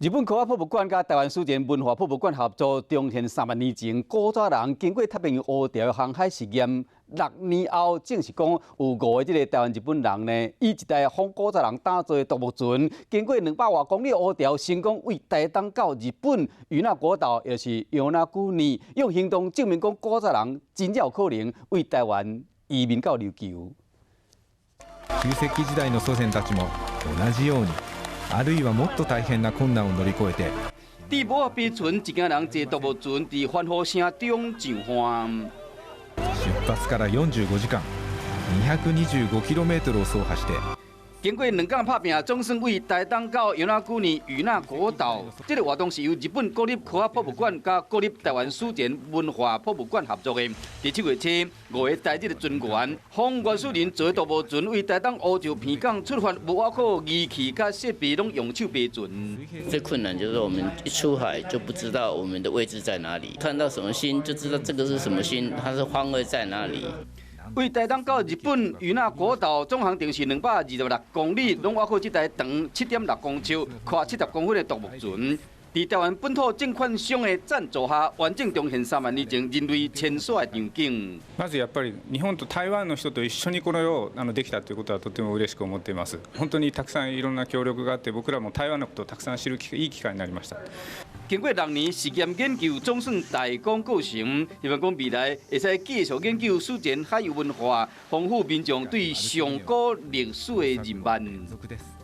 日本科學博物館佮台灣史前文化博物館合作，重現3萬年前古早人經過太平洋烏潮航海實驗。6年後，證實講有五個這个台灣日本人呢，以一台仿古早人打造的獨木船，經過200外公里烏潮，成功為台東到日本與那國島，也就是與那國島，用行動證明講古早人真正有可能為台灣移民到琉球。旧石器時代の祖先たちも同じように、あるいはもっと大変な困難を乗り越えて。佇帽仔飛船，一行人坐獨木船佇歡呼聲中上岸。出発から45時間、225キロメートルを走破して。經過2工拍拚，總算為台東到與那國島與那國島。這个活動是由日本國立科學博物館佮國立台灣史前文化博物館合作的。佇7月初，五个台日的船員，仿原始人坐獨木船為台東烏石鼻港出發，無倚靠儀器佮設備，攏用手爬船。最困難就是我們一出海就不知道我們的位置在哪裡，看到什麼星就知道這個是什麼星，它是方位在哪裡。為台東到日本與那國島總航程是226公里，攏倚靠這台長7.6公尺、寬70公分的獨木船。佇台灣本土證券商的贊助下，完整重現3萬年前人類遷徙的場景。まずやっぱり日本と台灣の人と一緒にこれをできたということはとても嬉しく思っています。本当にたくさんいろんな協力があって、僕らも台灣のことをたくさん知るいい機會になりました。經過6年實驗研究，總算大功告成。希望講未來會使繼續研究史前海洋文化，豐富民眾對上古歷史的認知。